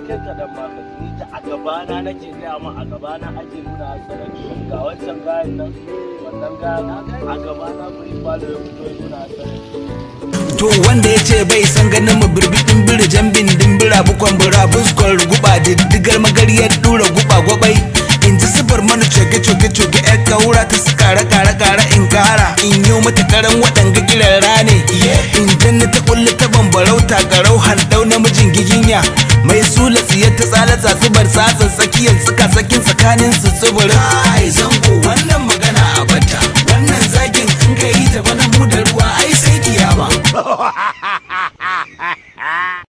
Kai kaɗan ma ka ni da a gabana nake gaya ma, a gabana ake nuna hasarar. Ga wancan gayan nan, wannan gayan, a gabana Free Falo ya fito ya nuna hasarar. To, wanda ya ce bai san ganin mu, birbidin biri jambin dimbira bukon bura buskon guba diddigar magariyar dura guba gwabai, in ji sifar mana coge coge coge yar kaura ta su kare kare kare, in kara in yi mata karan waɗanga kirara ne, in janna ta kulli ta bambarauta garau handau namijin giginya mai sula tsiyar ta tsala tsatsubar tsatsan tsakiyar tsika sakin tsakanin su tsibirin. Ai zango, wannan magana a bata, wannan zagin in ka yi ta bana mu da ruwa ai sai kiyama.